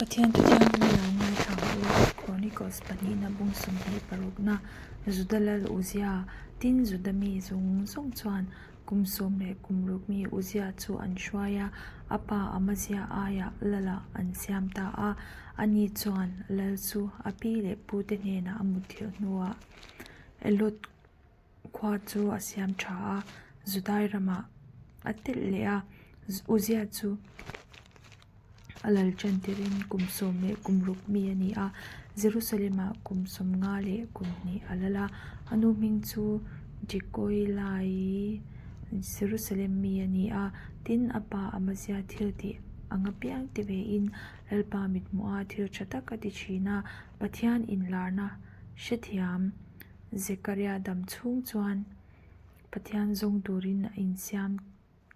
Pathian Thu Thianghlim lo ngaithla ang u, Chronicles pahnihna bung 26na, Juda lal Uzia, tin Juda mi zawng zawng chuan kum sawm leh kum ruk mi Uzia chu an hruai a, a pa Amazia aiah lalah an siam ta a. Ani chuan lal chu a pi leh pute hnenah a mutthilh hnuah Elot Khua chu a siam tha a, Judai ramah a telh leh a, Uzia chu a lal tan tirin kum sawm leh kum ruk mi a ni a, Jerusalem-ah kum sawmnga leh kum hnih a lal a, a nu hming chu Jekoilai, Jerusalem mi a ni a, tin a pa Amazia thil tih ang apiang ti vein Lalpa mithmuha thil tha tak a ti thin a, Pathian inlarna hrethiam. Zekaria dam chhung chuan Pathian zawng turin a insiam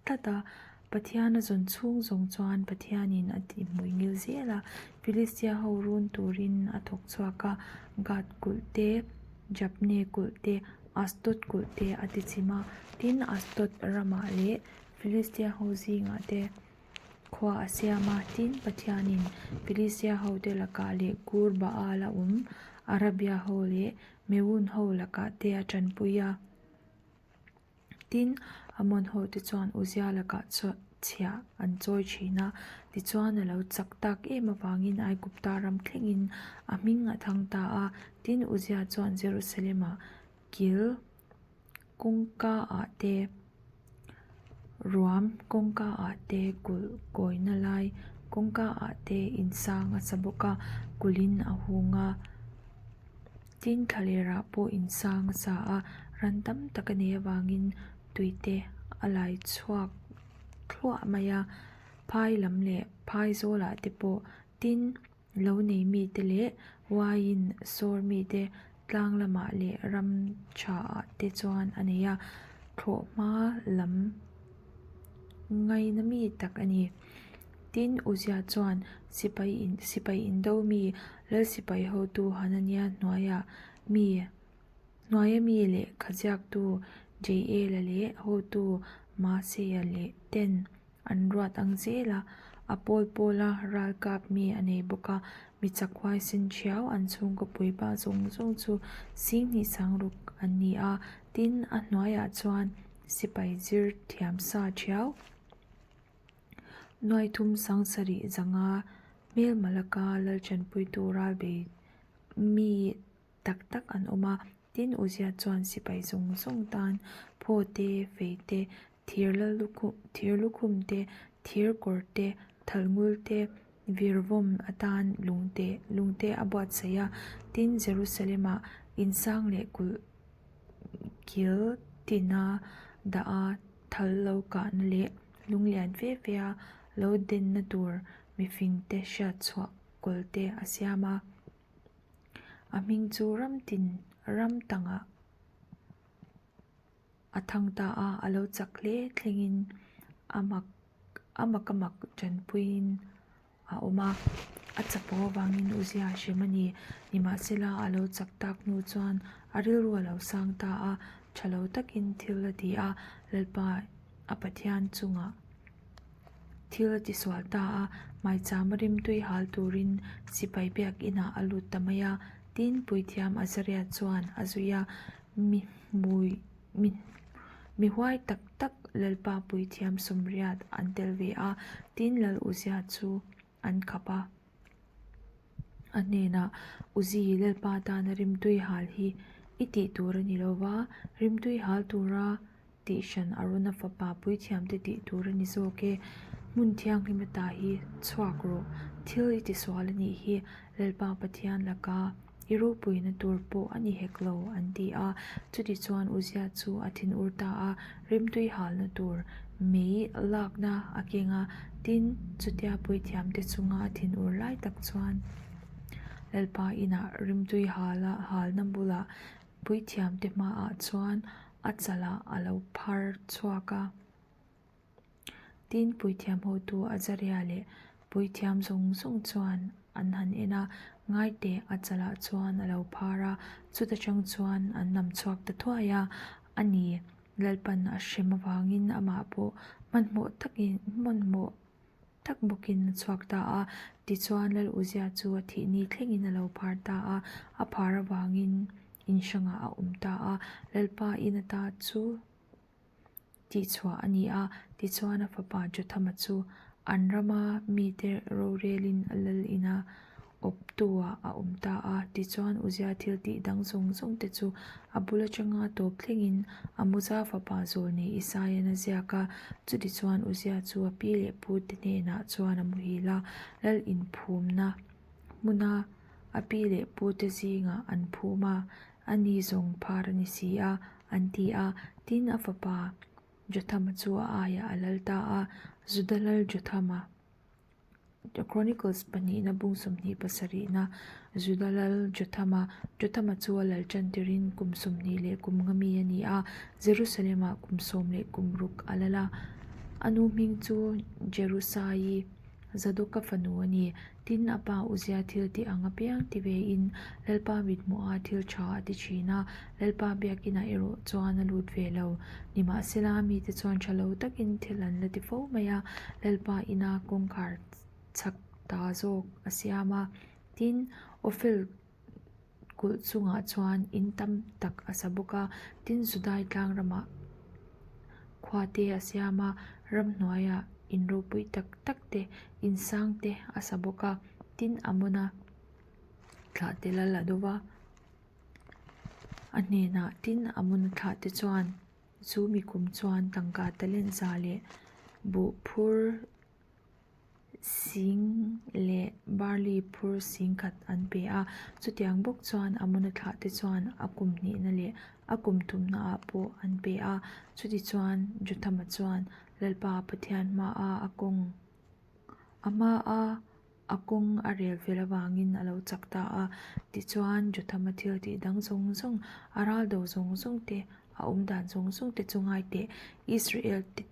tlat a, Pathian a zawn chhung zawng chuan Pathianin a tihhmuih ngil zel a, Filistia ho run turin a thawk chhuak a, Gath kulh te, Jabne kulh te, Asdod kulh te a ti chim a, tin Asdod ramah leh Filistia ho zingah te khua a siam a, tin Pathianin Filistia hote lakah leh Gur Baal a awm Arabia ho leh Meun ho lakah te a tanpui a. Tin, Ammon hote chuan Uzia lakah chhiah an chawi thin a, tichuan a lo chak tak em avangin Aigupta ram thlengin a hming a thang ta a. Tin, Uzia chuan Jerusalem-ah kil kawngka ah te ruam kawngka ah te kulh kawina lai kawngka ah te insang a sa bawk a kulh in a hung a tin thlaler ah pawh insang a sa a ran tam tak a neih avangin tui te a lai chhuak thluah mai a phai lam leh phai zawl ah te pawh tin. Lo nei mite leh uaiin sawr mite tlang lamah leh ram tha ah te chuan a nei a, thlawh hma lam ngaina mi tak a ni. Tin, Uzia chuan sipai in sipai indo mi lal sipai hotu Hanania hnuaiah mi hnuaia mi lehkha ziaktu Jeiela leh hotu Maaseia leh ten An ruat ang zel a, a pawl pawla ral kap mi a nei bawk a, mi chak huaisen thiau an chhungkaw puipa zawng zawng chu singhnih sangruk an ni a, tin a hnuaiah chuan sipai zir thiam sa thiau nuaithum sangsarih zanga hmelma laka lalchanpuitu ralbei mi tak tak an awm a, tin Uzia chuan sipai zawng zawng tan phaw te, fei te, thir lal lukhum thir lukhum te, thir kawr te, thal ngul te, virvawm atan lung te lung te a buatsaih a, tin Jerusalem ah insang leh kulh kil tina dah a thal lo kahna leh lung lian fe fe a lo denna tur mifing te hriat chhuah kawl te a siam a. A hming chu ram tin ram tangah a thang ta a, a lo chak hle thlengin a mak a mak a mak tanpuiin a awm a, a chapo avangin Uzia a hrem a ni. Nimahsela a lo chak tak hnu chuan a rilru a lo sang ta a, tha lo takin thil a ti a, Lalpa a Pathian chungah. Thil a tisual ta a, maicham a rimtui hal turin sipai biak inah a lut ta mai a, tin puithiam Azaria chuan a zui a, mi hmui mi mi huai tak tak Lalpa puithiam sawmriat an tel ve a, tin Lal Uzia chu an khap a. A hnenah, Uzi, Lalpa tana rimtui hal hi i tih tur a ni lo va, rimtui hal tura tih hran Arona fapa puithiamte tih tur a ni zawk e. Hmun thianghlim ata hi chhuak rawh, thil i tisual a nih hi Lalpa Pathian laka i ropuina tur pawh a ni hek lo, an ti a. Chutichuan Uzia chu a thinur ta a, rimtui halna tur mei lakna a keng a, tin, chutia puithiamte chunga a thinur lai tak chuan Lalpa inah rimtui hala halna bulah puithiamte hmaah chuan a chalah a lo phar chhuak a. Tin, puithiam hotu Azaria leh puithiam zawng zawng chuan an han en a, ngaite a chalah chuan a lo phar a, chuta tang chuan an lam chhuak ta thuai a, a ni, Lalpan a hrem avangin amah pawh hmanhmawh takin hmanhmawh. tak bawkin a chhuak ta a. Tichuan, Lal Uzia chu a thih ni thlengin a lo phar ta a, a phar avangin in hrangah a awm ta a. Lalpa in ata chu tihchhuah a ni a, tichuan a fapa Jothama chu an rama mite rorelin a lal ina awptu-ah a awm ta a. Tichuan Uzia thil tih dang zawng zawng te chu a bul atanga tawp thlengin Amoza fapa zawlnei Isaian a ziak a. Chutichuan Uzia chu a pi leh pu te hnenah chuan a muhil a, lal inphumna hmuna a pi leh pu te zingah an phum a, Ani zawng phar a ni si a, an ti a. Tin, a fapa Jothama chu a aiah a lal ta a. Juda lal Jothama, The Chronicles pahnihna bung 27na, Juda lal Jothama, Jothama chu a lal tan tirin kum 20 leh kum nga mi a ni a, Jerusalem-ah kum 16 a lal a. A nu hming chu Jerusai. Zadoka fanu a ni. Tin, a pa Uzia thil tih ang apiang ti vein Lalpa mithmuha thil tha a ti thin a, Lalpa biakinah erawh chuan a lut ve lo. Nimahsela, mite chuan tha lo takin thil an la ti fo mai a, Lalpa ina kawngkhar chak ta zawk a siam a. Tin, Ophel kulh chungah chuan in tam tak a sa bawk a, tin Judai tlang ramah khua te a siam a, ramhnuaiah in ropui tak tak te, in sang te a sa bawk a, tin Amona thlah te lal a do va, a hnenah tin Amona thlah te chuan chu mi kum chuan tangka talent za leh buh phur Sing leh barley phur sing khat an pe a, chutiang bawk chuan Amona thlah te chuan a kum hnihna leh a kum thumna ah pawh an pe a, chutichuan Jothama chuan Lalpa Pathian hmaa a kawng a hmaa a kawng a rel fel avangin a lo chak ta a, tichuan Jothama thil tih dang zawng zawng a ral do zawng zawng te a awm dan zawng zawng te chu ngai teh Israel te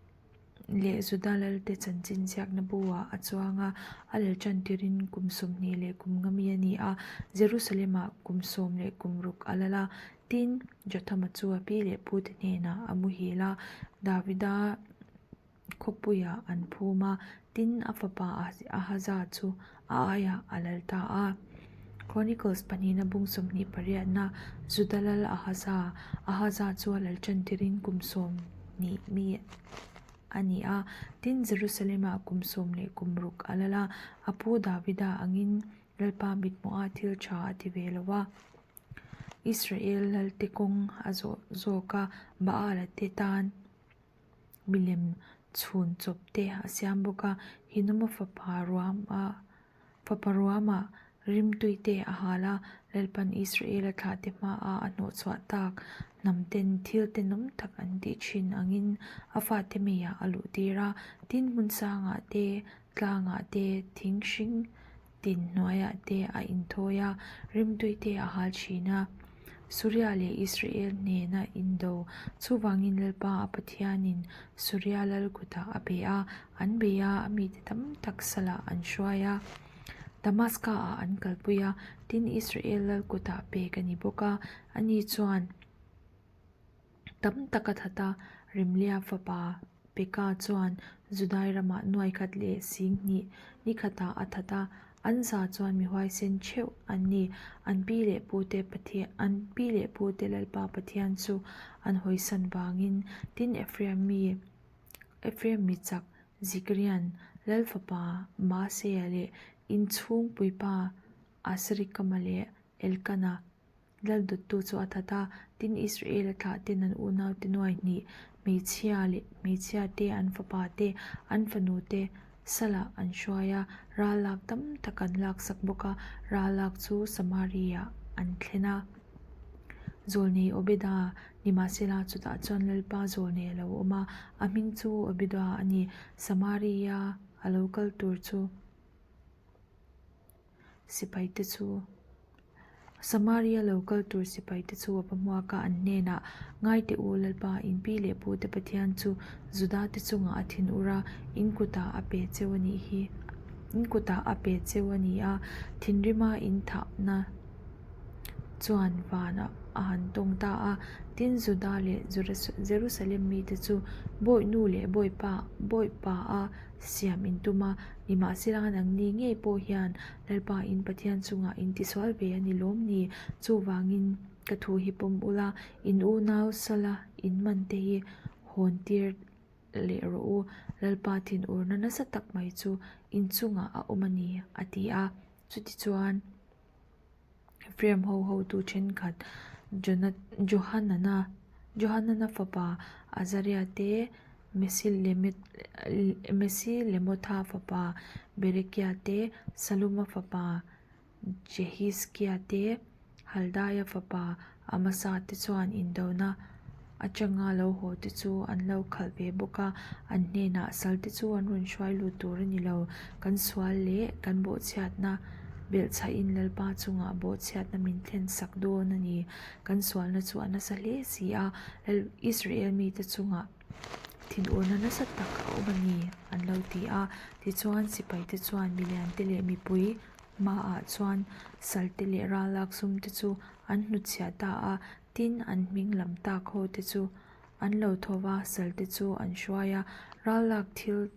leh Juda lalte chanchin ziakna bu-ah a chuang a, a lel tan tirin kum 20 leh kum nga mi a ni a, Jerusalem-ah kum 16 a lal a. Tin, Jothama chu a pi leh pute hnenah a muhil a, Davida khawpuiah an phum a, tin, a fapa Ahaza chu a aiah a lal ta a. Chronicles pahnihna bung 28na Juda lal Ahaza, Ahaza chu a lal tan tirin kum 20 mi a ni a, tin Jerusalem-ah kum 16 a lal a, a pu Davida angin Lalpa mithmuha thil tha a ti ve lo a. Israel lalte kawng a zawh zawk a, Baal-a te tan Milem chhun chawp te a siam bawk a, Hinoma fapa ruama fapa ruamah rimtui te a hal a, Lalpan Israela thlah te hmaa a hnawhchhuah tak hnam ten thil tenawm tak an tih thin angin a fate meiah a luh tir a, tin hmun sangah te, tlangah te, thing hring tin hnuaiah te a inthawi a, rimtui te a hal thin a. Suria leh Israel hnena indo chuvangin Lalpa a Pathianin Suria lal kutah a pe a, an bei a, a mite tam tak salah an hruai a, Damaska-ah an kalpui a, tin Israel lal kutah pek a ni bawk a, ani chuan Tam tak a that a, Remlia fapa Peka chuan Judai ramah nuai khat leh 2000 ni khatah a that a, an za chuan mi huaisen theuh an ni. An pi leh pute Pathian an pi leh pute Lalpa Pathian chu an hawisan vangin, tin Ephraim mi Ephraim mi chak Zikrian lal fapa Maaseia leh inchhungpuipa Asrikama leh Elkana Lal dawttu chu a that a, tin Israel-a thlah ten an unaute nuai hnih, hmeichhia leh hmeichhia te, an fapa te, an fanu te salah an hruai a, ral lak tam tak an laksak bawk a, ral lak chu Samaria an thlen a. Zawlnei Obeda, nimahsela chutah chuan Lalpa zawlnei a lo awm a, a hming chu Obeda a ni, Samaria a lo kal tur chu. Sipaite chu Samaria lo kal tur sipaite chu a va hmuak a, an hnenah, Ngai teh u, Lalpa, in pi leh pu te Pathian chu Juda te chungah a thin ur a, in kutah a pe cheu a nih hi, in kutah a pe cheu a ni a, thinrima in thahna chuan vanah. a han tawng ta a. Tin, Juda leh Jerusalem mite chu bawihnu leh bawipa bawipa a siam in tum a, nimahsela nangni ngei pawh hian Lalpa in Pathian chungah in tisual ve a ni lawm ni? Chuvangin ka thu hi pawm ula, in unau sala in man te hi hawn tir leh rawh u, Lalpa thinurna nasa tak mai chu in chungah a awm a ni, a ti a. Chutichuan. Ephraim ho hotu thenkhat Johanana Johanana fapa Azaria te, Mesilemotha fapa Berekia te, Saluma fapa Jehizkia te, Haldaia fapa Amasa te chuan indona atanga lo haw te chu an lo khalh ve bawk a, an hnenah sal te chu an rawn hruai lut tur a ni lo. Kan sual leh kan bawhchhiatna belhchhahin Lalpa chungah bawhchhiatna min thlen sak dawn a ni. Kan sualna chu a nasa hle si a, Israel mite chungah thinurna nasa tak a awm a ni an lo ti a. Tichuan sipaite chuan miliante leh mipui hmaah chuan salte leh ralak sumte chu an hnutchhiah ta a, tin an hming lam tak ho te chu an lo tho va, salte chu an hruai a, ralak thil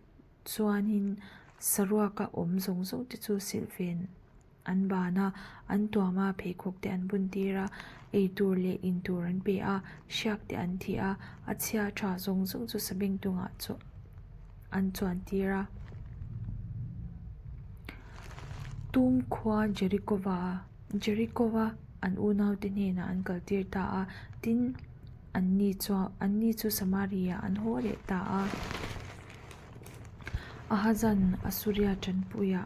chuanin saruaka awm zawng zawng te chu silhfen an ban a, an tuam a, pheikhawk te an bun tir a, ei tur leh in tur an pe a, hriak te an thih a, a chhia tha zawng zawng chu sabengtungah chu an chuan tir a. Tum khua Jerikova Jerikova an unaute hnenah an kaltir ta a, tin anni chuan anni chu Samaria an haw leh ta a. Ahazan Asuria tanpuiah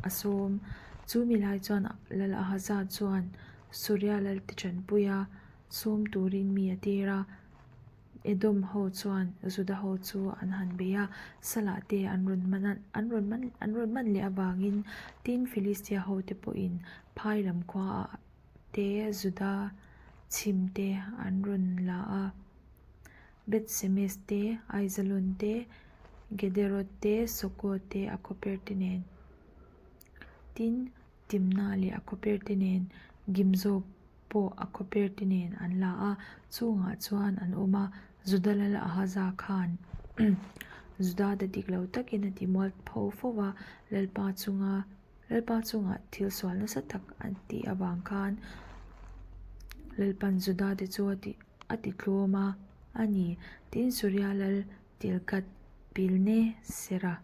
a sawm. Chu mi lai chuan Lal Ahaza chuan Suria lalte tanpuia sawm turin mi a tir a. Edom ho chuan Juda ho chu an han bei a, Salah te an rawn man a, an rawn man an rawn man leh avangin tin Philistia ho te pawhin phai lam khuaah te Juda chhim te an rawn la a, Beth Shemesh te, Aijalon te, Gederoth te, Soko te a khawper te nen. Tin, Timnah leh a khawper te nen Gimzo pawh a khawper te nen an la a, chungah chuan an awm a, Juda lal Ahaza khan Juda te dik lo takin a ti mual pho fo va, Lalpa chunga Lalpa chungah thil sual nasa tak a tih avang khan Lalpan Juda te chu a ti a ti tlawm a a ni. Tin, Suria lal Tilgat Pilnesera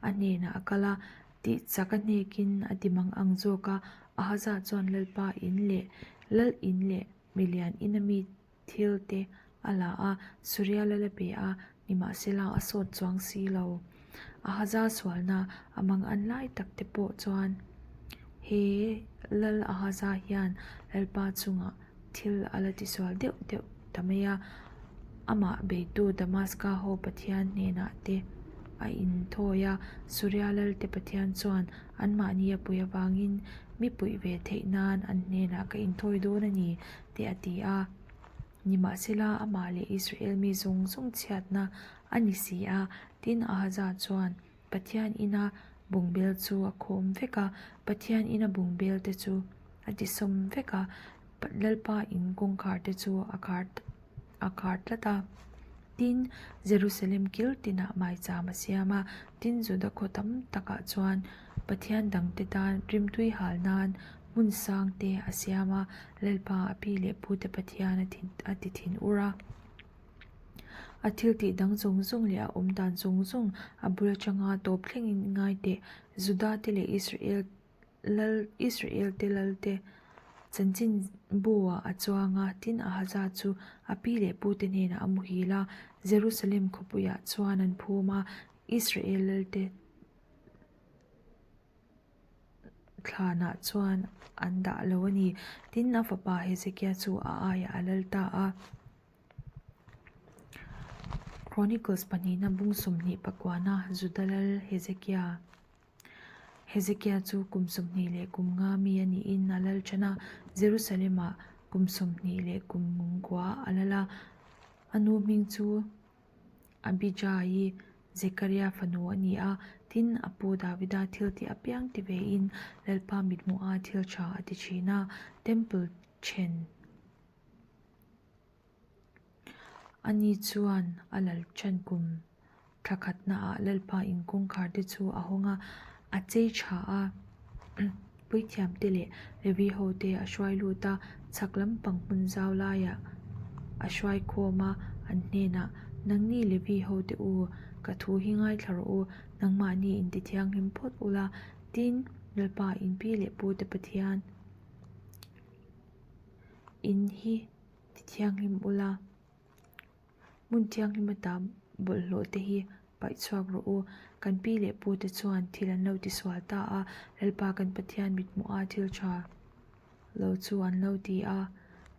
a hnenah a kal a, tih chak a hnekin a ti mang ang zawk a, Ahaza chuan Lalpa in leh Lal in leh milian ina mi thil te a la a, Suria lal a pe a, nimahsela a sawt chuang si lo. Ahaza sualna a mang an lai tak te pawh chuan he Lal Ahaza hian Lalpa chungah thil a la tisual deuh deuh ta mai a, amah beitu Damaska ho Pathian hnenah te a inthawi a, Suria lalte Pathian chuan anmahni a puih avangin mi puih ve theih nan an hnenah ka inthawi dawn a ni te a ti a. Nimahsela amah leh Israel mi zawng zawng chhiatna a ni si a, tin Ahaza chuan Pathian ina bungbel chu a khawm vek a, Pathian ina bungbel te chu a tisawm vek a, Lalpa in kawngkhar te chu a khar a khar tlat a. Tin, Jerusalem kil tinah maicham a siam a, tin Juda khaw tam takah chuan Pathian dangte tan rimtui hal nan hmun sang te a siam a, Lalpa a pi leh pute Pathian a ti thin ur a. A thil tih dang zawng zawng leh a awm dan zawng zawng a bul atanga tawp thlengin ngai teh. Juda te leh Israel lal Israel te lal te chanchin bu ah a chuang a, tin Ahaza chu a pi leh pu te hnenah a muhil a, Jerusalem khawpuiah chuan an phum a, Israel lal te Thlanah chuan an dah lo a ni. Tin, a fapa Hezekia chu a aiah a lal ta a. Chronicles pahnihna bung 20 pakuana Juda lal Hezekia Hezekia chu kum 20 leh kum nga mi a niin a lal ṭhan a, Jerusalem-ah kum 20 leh kum kua a lal a. A nu hming chu Abijah-i Zekaria fanu a ni a, tin, a pu Davida thil tih apiang ti vein Lalpa mithmuha thil tha a ti thin a, Temple then. Ani chuan a lal ṭan kum thla khatnaah Lalpa in kawngkhar te chu a hawng a, a chei ṭha a. Puithiamte leh Levi hote a hruai lut a, chhak lampang hmun zau laiah a hruai khawm a, an hnenah, Nangni Levi hote u, ka thu hi ngaithla rawh u, nangmahni intithianghlim phawt ula, tin, Lalpa in pi leh pute Pathian in hi tithianghlim ula. Hmun thianghlim ata bawlhhlawh te hi paih chhuak rawh u. Kan pi leh pu te chuan thil an lo tisual ta a, Lalpa kan Pathian mithmuha thil tha lo chu an lo ti a,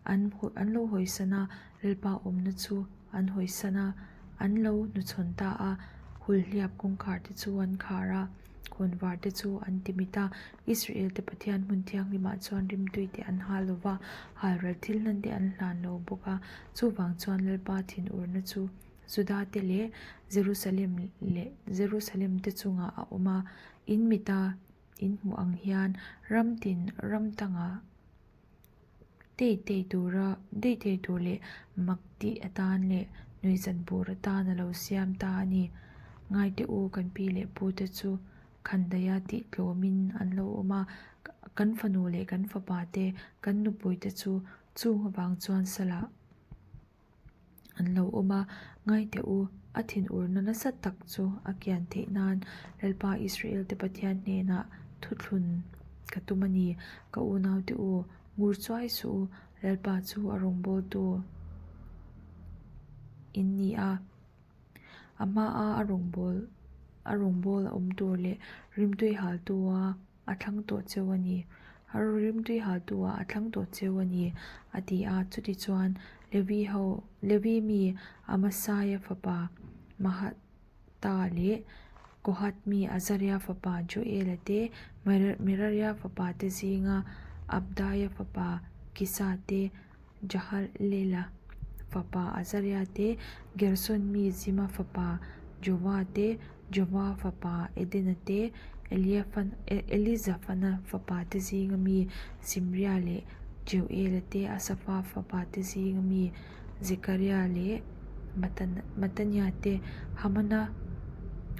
an an lo hawisan a, Lalpa awmna chu an hawisan a, an lo hnuchhawn ta a, hulhliap kawngkhar te chu an khar a. Khawnvar te chu an ti mit a, Israel te Pathian hmun thianghlimah chuan rimtui te an hal lo va, halral thil hlan te an hlan lo bawk a. Chuvang chuan Lalpa thinurna chu Juda te leh Jerusalem leh Jerusalem te chungah a awm a, in mita in hmuh ang hian ram tin ram tangah Dei dei tura dei dei tur leh mak tih atan leh nuihzat bur atan a lo siam ta a ni. Ngaite u kan pi leh pu te chu khandaia tih tlawmin an lo awm a, kan fanu leh kan fapa te, kan nupui te chu chung avang chuan salah an lo awm a, Ngaite u, a thinurna nasa tak chu a kian theih nan Lalpa Israel te Pathian hnenah thuthlun ka tum a ni. Ka unaute u, ngur chuai suh u, Lalpa chu a rawngbawltu in ni a, a hmaa a rawngbâwl a rawngbâwl a awm tur leh rimtui haltu-a a thlang tawh cheu a ni. A rimtui haltu ah a thlang tawh cheu a ni, a ti a. Chutichuan, Levi ho, Levi mi Amasaia fapa Mahatha leh Kohath mi Azaria fapa Joela te, Meraria fapa te zinga Abdaia fapa Kisa te, Jahalela fapa Azaria te, Gerson mi Zima fapa Joa te, Joa fapa Edena te, Elizafana fapa te zinga mi Simria leh Jeuela te, Asafa fapa te zinga mi Zekaria leh Matania te, Hamana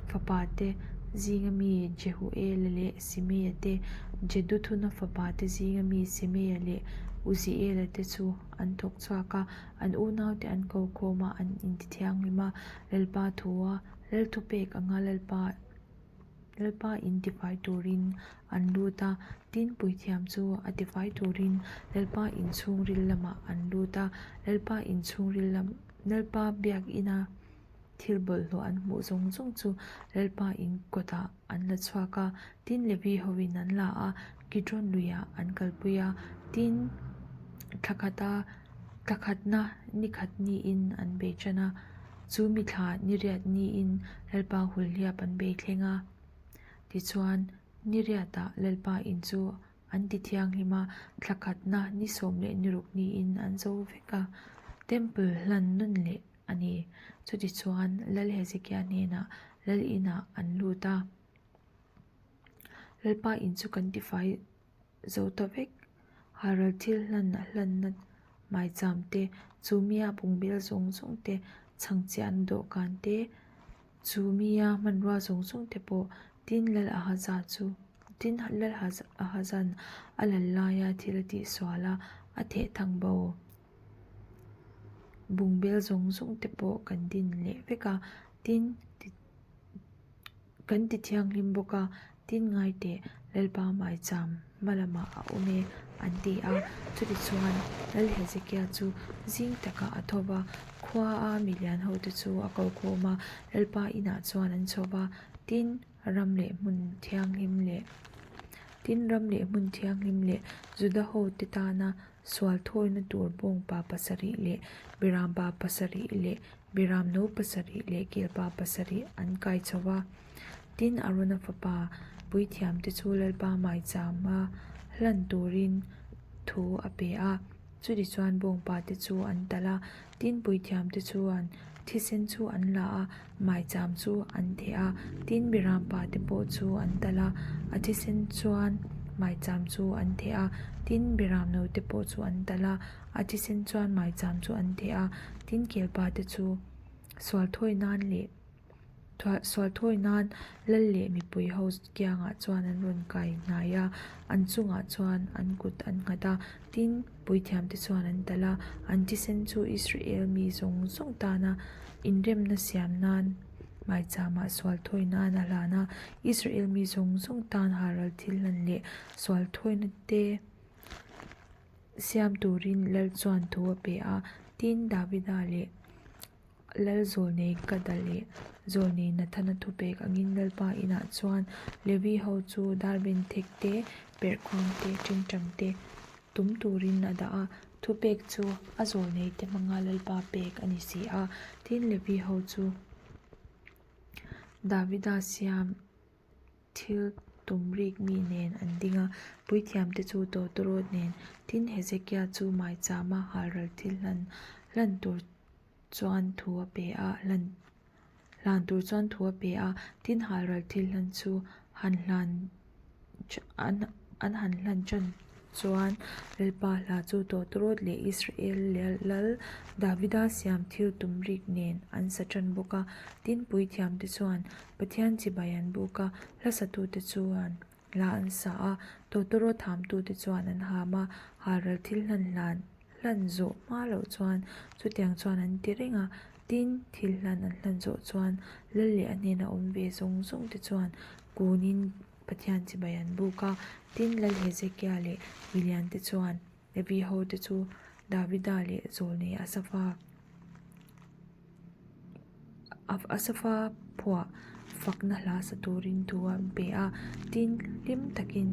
fapa te zinga mi Jehuela leh Simeia te, Jeduthuna fapa te zinga mi Simeia leh Uziela te chu an thawk chhuak a, an unaute an ko khawm a, an intithianghlim a, Lalpa thua Lal thupek anga Lalpa Lalpa in tifai turin an lut a, tin puithiam chu a tifai turin Lalpa in chhungril lamah an lut a, Lalpa in chhungril lam Lalpa biakina thil bawlhhlawh an hmuh zawng zawng chu Lalpa in kawtah an la chhuak a, tin Levi hoin an la a, Kidron luiah an kalpui a, tin thla khata thla khatna ni khat niin an bei tan a, chu mi thla ni riat niin Lalpa hulhliap an bei thleng a. Tichuan, ni riatah Lalpa in chu an ti thianghlim a, thla khatna ni 16 niin an zo vek a, Temple hlan nawn leh a ni. Chutichuan, Lal Hezekia hnenah Lal inah an lut a, Lalpa in chu kan tifai zo ta vek. Haral thil hlan a hlanna maicham te, chu mia bungbel zawng zawng te, chhangchiahna dawhkan te, chu mia hmanrua zawng zawng te pawh tin Lal Ahaza chu tin Lal Ahaza'n a lal laia thil a tihsual a, a theh thang bo. Bungbel zawng zawng te pawh kan din leh vek a, tin Kan ti thianghlim bawk a, tin ngai teh Lalpa maicham hma lamah a awm e, an ti a. Chutichuan, Lal Hezekia chu zing takah a tho va, khua a milian hote chu a ko khawm a, Lalpa inah chuan an chho va, tin, ram leh hmun thianghlim leh tin, ram leh hmun thianghlim leh Juda hote tana sual thawina tur bawngpa pasarih leh birampa pasarih leh Biram no pasarih leh kelpa pasarih an kai chho a. Tin, Arona fapa puithiamte chu Lalpa maichama hlan turin thu a pe a. Chutichuan bawngpa te chu an talh a, tin puithiamte chuan thisen chu an la a, maicham chu an theh a. Tin, Birampa te pawh chu an talh a, a thisen chuan. maicham chu an theh a, tin, beram note pawh chu an talh a, a thisen chuan maicham chu an theh a, tin, kelpa te chu sual thawi nan leh sual thawi nan lal leh mipui ho kiangah chuan an rawn kai hnai a, an chungah chuan an kut an nghat a, tin, puithiam te chuan an talh a, an thisen chu Israel mi zawng zawng tana inremna siam nan maichama sual thawi nan a hlan a, Israel mi zawng zawng tan halral thil hlan leh sual thawina te siam turin lal chuan thu a pe a, tin, Davida leh Lal zawlnei Gada leh zawlnei Nathana thupek angin Lalpa inah chuan Levi ho chu darbenthek te, perhkhuang te, ṭingṭang te tum turin a dah a, thupek chu a zawlnei te hmanga Lalpa pek a ni si a. Tin, Levi ho chu Davida siam thil tum rik mi nen an ding a, puithiamte chu tawtawrawt nen, tin Hezekia chu maichama halral thil hlan hlan tur chuan thu a pe a, hlan hlan tur chuan thu a pe a, tin halral thil hlan chu han hlan an an han hlan tan chuan Lalpa hla chu tawtawrawt leh Israel lal Davida siam thil tum rik nen an sa tan bawk a, tin puithiamte chuan Pathian chibai an buk a, hla satute chuan hla an sa a, tawtawrawt hamtute chuan an ham a, halral thil hlan hlan hlan zawh hma loh chuan chutiang chuan an ti reng a, tin, thil hlan an hlan zawh chuan lal leh a hnena awm ve zawng zawng te chuan kunin Pathian chibai an buk a, tin, Lal Hezekia leh milian te chuan Levi ho te chu Davida leh Zawlnei Asafa Asafa phuah fakna hla sa turin thu an pe a, tin, hlim takin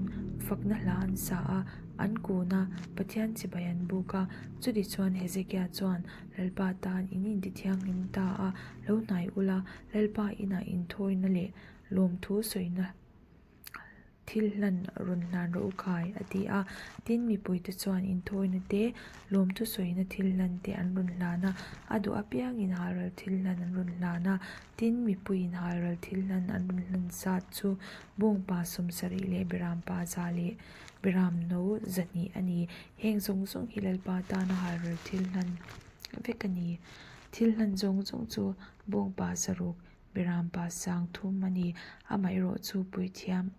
fakna hla an sa a, an kun a, Pathian chibai an buk a. Chutichuan Hezekia chuan, Lalpa tan in intithianghlim ta a, lo hnai ula, Lalpa inah inthawina leh lawmthu sawina Thil hlan rawn hlan rawh u khai, a ti a. Tin, mipuite chuan inthawina te, lawmthu sawina thil hlan te an rawn hlan a. A duh apiangin halral thil hlan an rawn hlan a. Tin, mipuiin halral thil hlan an rawn hlan zat chu bawngpa sawmsarih leh berampa za leh beramno zahnih a ni. Heng zawng zawng hi Lalpa tana halral thil hlan vek a ni. Thil hlan zawng zawng chu bawngpa zaruk Beram pa sang thum a ni. Amaherawh chu puithiam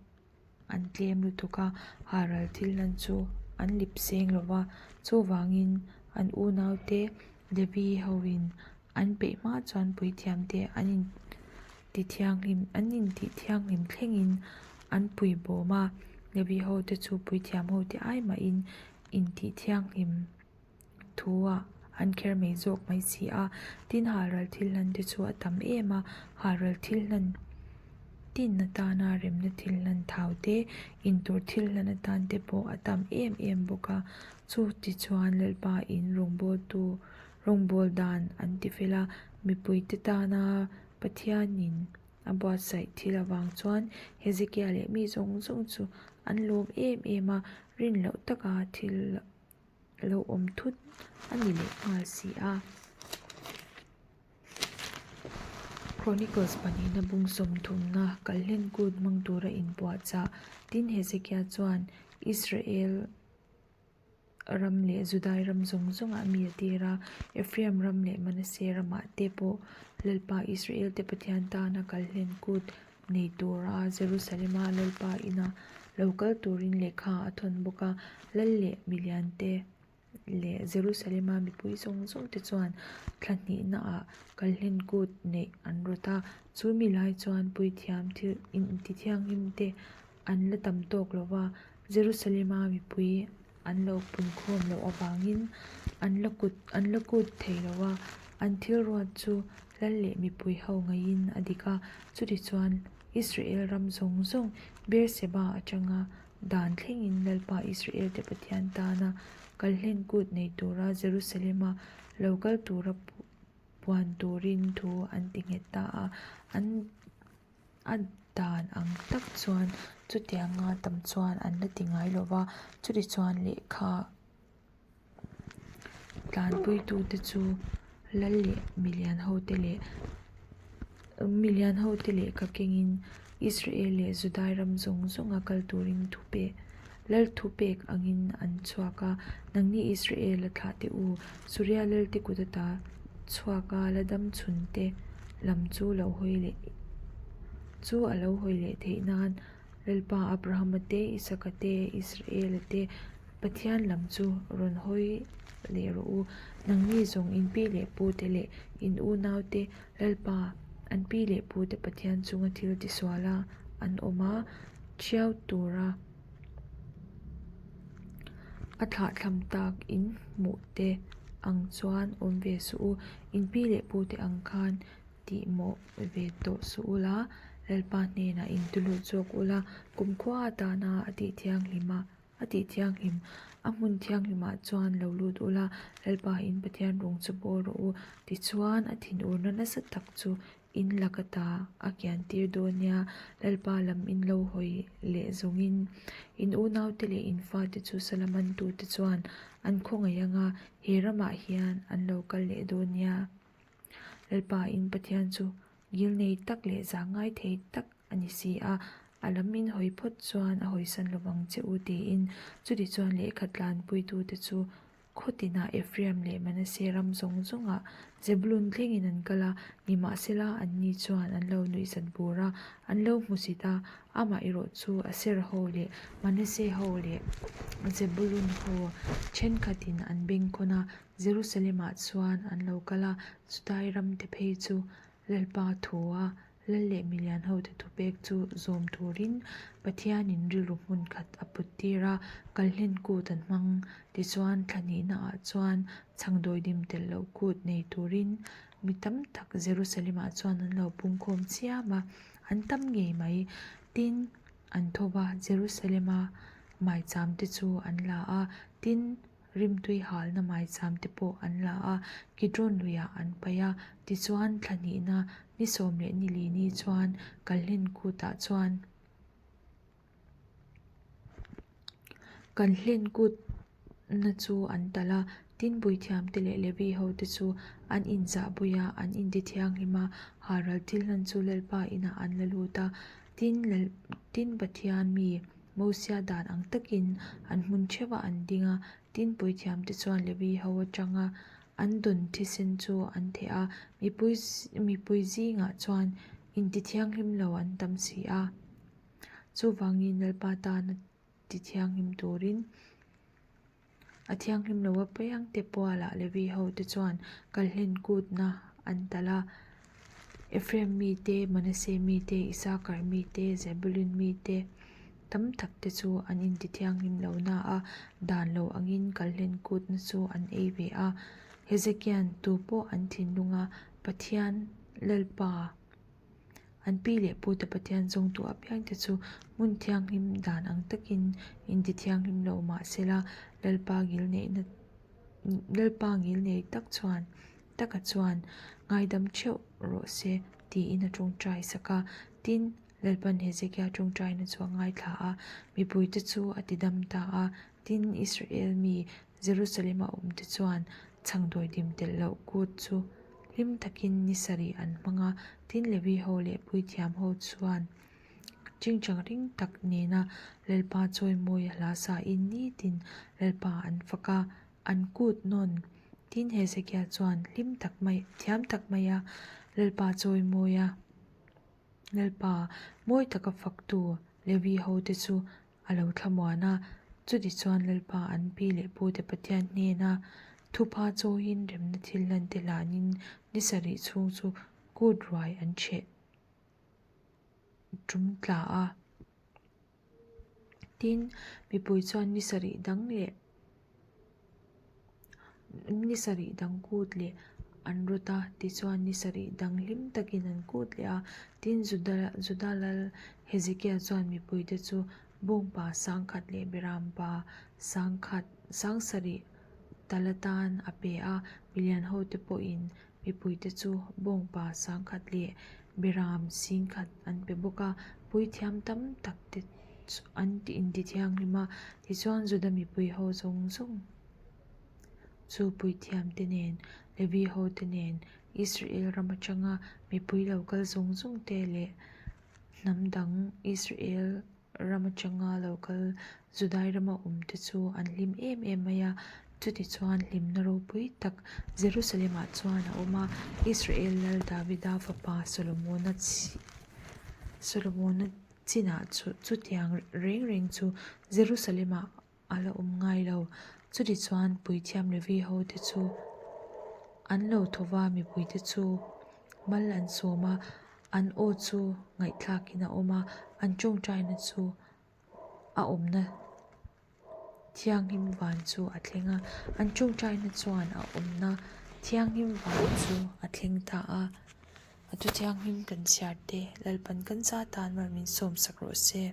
an tlem lutuk a, halral thil lan chu an lip seng lo va. Chuvangin an unaute Levi hoin an peih hma chuan puithiamte an intithianghlim an intihthianghlim thlengin an pui bawm a. Levi hote chu puithiam hote ai mahin intihthianghlim thu a an kher mai zawk mai si a, tin halral thil hlan te chu a tam em a, halral thil hlan tin atana remna thil hlan thau te, intur thil hlan atan te pawh a tam em em bawk a, chu tichuan Lalpa in rawngbawltu rawngbawl dan an ti fel a, mipui te tana Pathianin a buatsaih thil avang chuan Hezekia leh mi zawng zawng chu an lawm em em a, rin loh taka thil lo awm thut a ni leh nghal si a. Chronicles pahnihna bung sawmthumna kalhlen kut hmang tura inpuahchah tin Hezekia chuan Israel ram leh Judai ram zawng zawngah mi a tir a, Ephraim ram leh Manasseh ramah te pawh Lalpa Israel te Pathian tana kalhlen kut nei tura Jerusalema Lalpa ina lo kal turin lehkha a thawn bawk a. Lal leh miliante leh Jerusalema mipui zawng zawng te chuan thla hnihnaah kalhlen kut neih an rawt a. Chu mi lai chuan puithiam thil intithianghlim te an la tam tawk lo va, Jerusalema mipui an lo punkhawm loh avangin an la kut an la kut thei lo a. An thil ruat chu Lal leh mipui ho ngaiin a dik a, chutichuan Israel ram zawng zawng Beerseba atanga dan thlengin Lalpa Israel-te Pathian tana kalhlen kut nei tura Jerusalem-a lo kal tura puan turin thu an ti nghet ta a. An a dan ang tak chuan chutianga tam chuan an la ti ngai lo va, chutichuan lehkha Tlanpuitute chu lal leh milian hote leh milian hote lehkha kengin Israel leh Judai ram zawng zawnga kal turin thu pe. Lal thupek angin an chhuak a, Nangni Israela thlahte u, Suria lalte kut ata chhuak a la dam chhunte lam chu lo hawi leh chu a lo hawi leh theih nan Lalpa Abrahama te, Isaka te, Israela te Pathian lam chu rawn hawi leh rawh u. Nangni zawng in pi leh pute leh in unaute Lalpa an pi leh pute Pathian chunga thil tisuala an awm a, ṭhiau tura a thlahthlam tak in hmuh te ang chuan awm ve suh u. In pi leh pute ang khan tih mawh ve tawh suh ula, Lalpa hnenah in tuluh chawk ula, kumkhua atana a tih thianghlim a. A tih thianghlim, a hmun thianghlimah chuan lo lut ula, Lalpa in Pathian rung chu bawl rawh u. Tichuan, a thinurna nasa tak chu in laka ta a kian tir dawn nia, Lalpa lam in lo hawi leh zawngin in unaute leh in fate chu salamantute chuan an khawngaih anga he ramah hian an lo kal leh dawn nia. Lalpa in Pathian chu ngilnei tak leh zahngai thei tak a ni si a, a lam in hawi phawt chuan a hawisan lo vang che u tiin chutichuan lehkha tlanpuitute chu khaw tinah Ephraim leh Manasseh ram zawng zawngah Zebulun thlengin an kal a, nimahsela anni chuan an lo nuihzat bur a, an lo hmusit a, amaherawh chu Aser ho leh Manasseh ho leh Zebulun ho thenkhatin an bengkhawn a, Jerusalem-ah chuan an lo kal a, chutai ramte phei chu Lalpa thua Lal leh milian hote thupek chu zawm turin Pathianin rilru hmun khat a put tir a, kalhlen kut an hmang. Tichuan, thla hnihnaah chuan chhangdawidim telh loh kut nei turin mi tam tak Jerusalem-ah chuan an lo pungkhawm chiam a, an tam ngei mai. Tin, an tho va, Jerusalem-a maicham te chu an la a, tin, Rimtui halna maicham te pawh an la a, Kidron luiah an paih a. Tichuan, thla hnihna ni sawm leh ni li ni chuan Kalhlen kutah chuan Kalhlen kutna chu an talh a, tin puithiamte leh Levi hote chu an inzahpui a, an intithianghlim a, halral thil hlan chu Lalpa inah an la lut a, tin tin Pathian mi Mosia dan ang takin an hmun theuh a an ding a, tin puithiamte chuan Levi ho atanga an dawn thisen chu an theh a, mipui mipui zingah chuan intithianghlim lo an tam si a. Chuvangin Lalpa tana tithianghlim turin A thianghlim lo apiang te pualah Levi ho te chuan kalhlen kutna an talh a, Ephraim mi te, Manasseh mi te, Isakar mi te, Zebulun mi te tam tak te chu an inti thianghlim lo na a, dan lo angin kalhlen kutna chu an ei ve a. Hezekia'n tu pawh an thinlunga Pathian Lalpa, An pi leh pute Pathian zawngtu apiangte chu hmun thianghlim dan ang takin inti thianghlim lo mah sela, Lalpa ngilneihna Lalpa ngilnei tak chuan taka chuan ngaidam theuh rawh se tiin a tawngtai sak a. Tin, Lalpan Hezekia tawngtaina chu a ngaithla a, mipuite chu a tidam ta a. Tin, Israel mi Jerusalem-a awmte chuan chhangdawidim telh loh kut chu hlim takin ni sarih an hmang a, tin Levi ho leh puithiam ho chuan chingchang ring tak nena Lalpa chawimawi a hla sain nitin Lalpa an fak a, an kut nawn. Tin Hezekia chuan hlim tak mai, thiam tak maia Lalpa chawimawi a, Lalpa mawi taka faktu Levi hote chu a lo thlamuan a, chutichuan Lalpa an pi leh pute Pathian hnena thupha chawiin remna thil lan te hlanin ni sarih chhung chu kut ruai an chheh tum tla a. Tin, mipui chuan ni sarih dang leh Ni sarih dang kut leh an rawt a, tichuan ni sarih dang hlim takin an kut leh a. Tin, Juda Juda lal Hezekia chuan mipuite chu bawngpa sangkhat leh berampa sangkhat sangsarih tal atan a pe a, milian hote pawhin mipuite chu bawngpa sangkhat leh beram singkhat an pe bawk a, puithiam tam tak te an intithianghlim a, tichuan Juda mipui ho zawng zawng chu puithiamte nen, Levi hote nen, Israel ram atanga mipui lo kal zawng zawng te leh hnam dang Israel. ram atanga lo kal Judai rama awmte chu an hlim em em mai a. Chutichuan hlimna ropui tak Jerusalem-ah chuan a awm a, Israel lal Davida fapa Solomona Solomona chinah chutiang reng reng chu Jerusalem-ah a la awm ngai lo. Chutichuan puithiam Levi hote chu an lo tho va, mipuite chu mal an sawm a, an aw chu ngaihthlakin a awm a, an tawngtaina chu a awmna thianghlim van chu a thleng a, an tawngtaina chuan a awmna thianghlim van chu a thleng ta a. A thu thianghlim kan chhiar te Lalpan kan za tan mal min sawmsak rawh se.